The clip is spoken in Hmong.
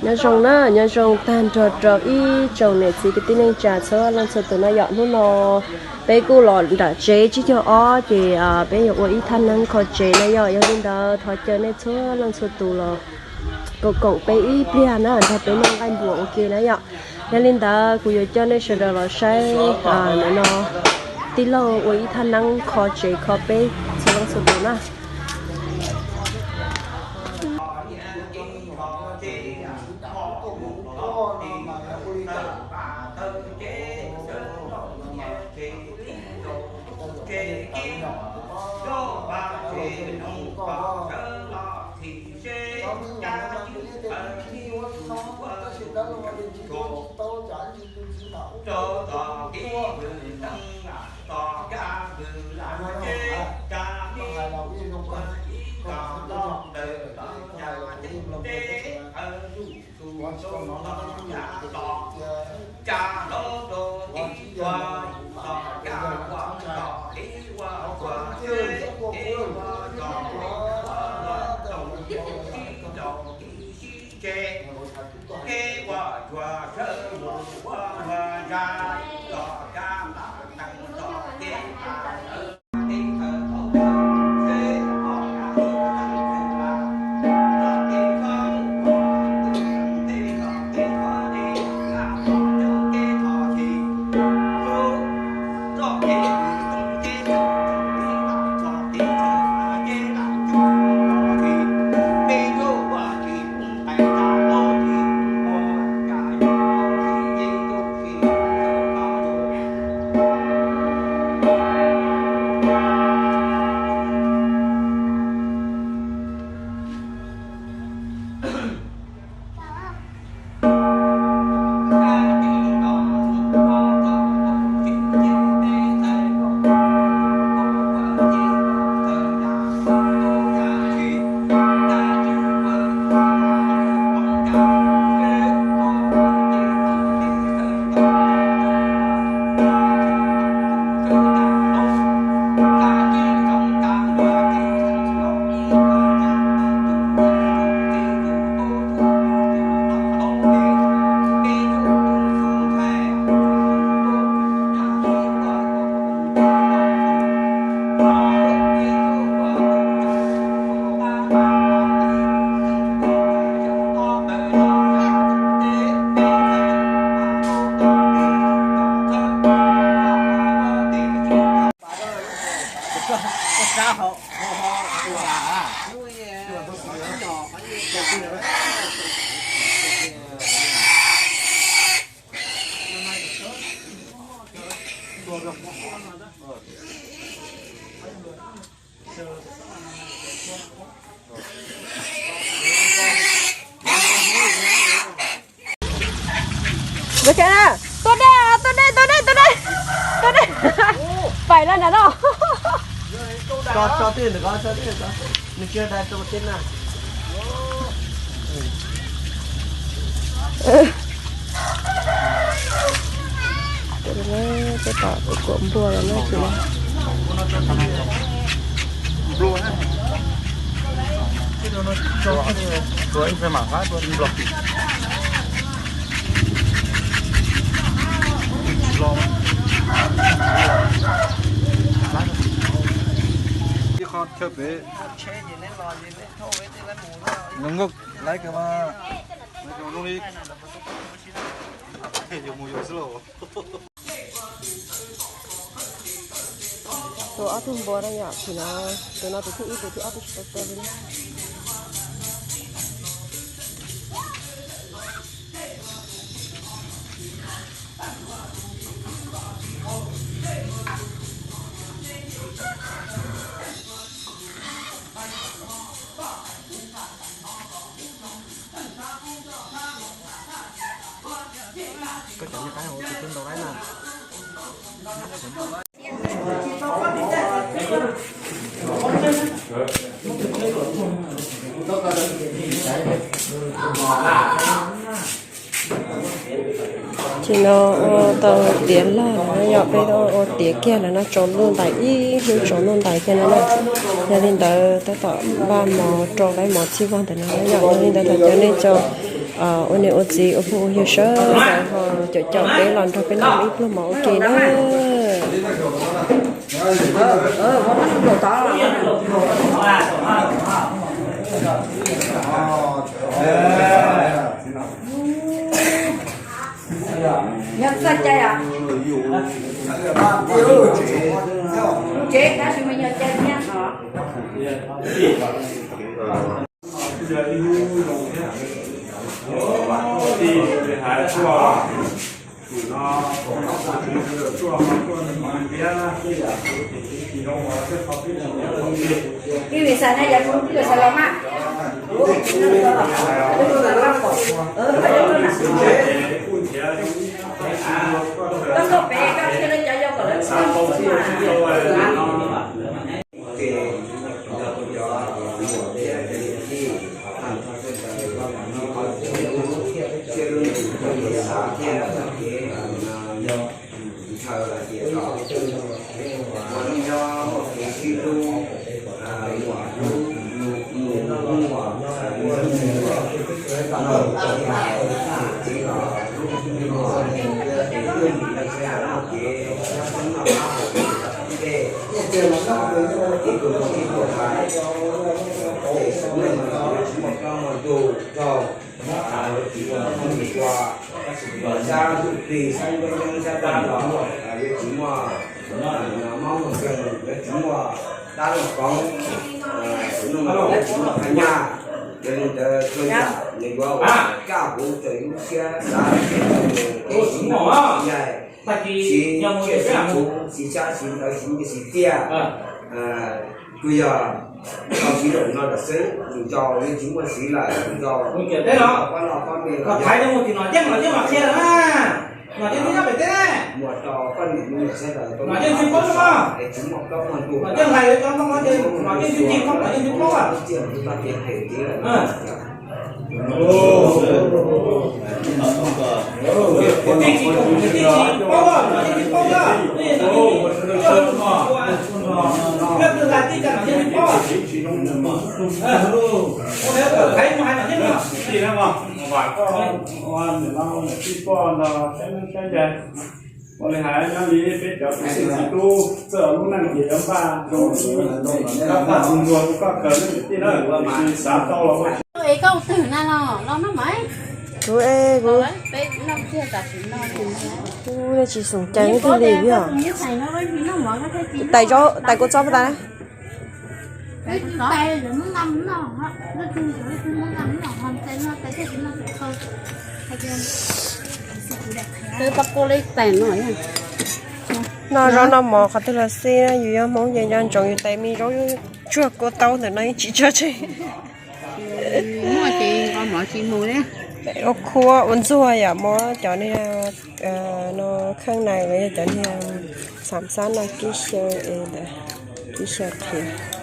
Nyob zoo na, nyob zoo tag nrho rau ib tsoom niam txiv kwv tij neej tsa txhua leej txhua tus na yom. Hnub no peb kuj los nram tsev tsib caug ob ces peb yuav ua ib thaj neeb kho tsev na yom. Yog li ntawd thov caw nej txhua leej txhua tus los koom koom peb ib pliag na, nrog peb noj nqaij npuas ua ke na yom. Yog li ntawd kuv yuav coj nej sawv daws los saib nim no tij laug ua ib thaj neeb kho tsev kho peb txhua leej txhua tus na. Tua dej, tua dej, tua dej, tua dej, tua dej. Pais lawm ntawm no. Tso, tso twj ywm ntawm ko, tso twj ywm ko. Nws tsis da rau teb na. Peb tom kuam npua los no ces Ib qho chaw pem. Nkauj, laiv kawg mas, laiv kawg zoo li. Yuav mus yuav xwb lauj. Tua ob tug npua na yom, tus no, tus no tus thib ib, tus thib ob twb tsis tau tua li. Koj cov me qaib hauv tus twb ntau laib na. Ces no ua tau tiav lawm no yog peb ua tiav kiag lawm no, tsaus ntuj ntais ib hnub tsaus ntuj ntais kiag no na. Yog li ntawd tab tom npaj mov rau lawv mov txhij vog ntawm no na yom. Yog li ntawd thov caw nej tso ua niam ua txiv ua phooj ua ywg sawv daws ho caum caum peb los nrog peb noj ib pluag mov ua ke na. Yog txoj cai os. Lub tsev tab sis mas yog cai thiab os. Tsis yog siv txhuv, siv xyab, siv ntawv, siv nyiaj, siv tiaj, tsuas yog tau siv zaum no lawm xwb. Yus tso yeej tsis muaj siv lawm, yus tso pob noj pob me los yog muaj rau poj niam me nyuam sawv daws tau noj es tsis muaj plaub muaj ntug, tsis muaj txiaj mus txoj kev phem tiv lawm. Ua li hais nyob li peb cov tus txiv tub txawj lub neej ces yuav npaj zoo, npaj tus ntuag rau koj kawg leej niam tij na, tiam sis xav tau los ua tsis. Kuv e kuv. Nej tsis xoom cai ib tug li os. Tais, tais kua txob puas tas na? Noj zaub noj mov qhov twg los xij, yus yog Hmoob ces nco ntsoov yus tais me zaub tsuag kua taub ntawm no yeej tsis tso tseg. Ua khuab ua ntxuag yom, muab cov niag no kheej nais los yog cov niag xam xab no kib xyaw es ntawd, kib xyaw qhiav.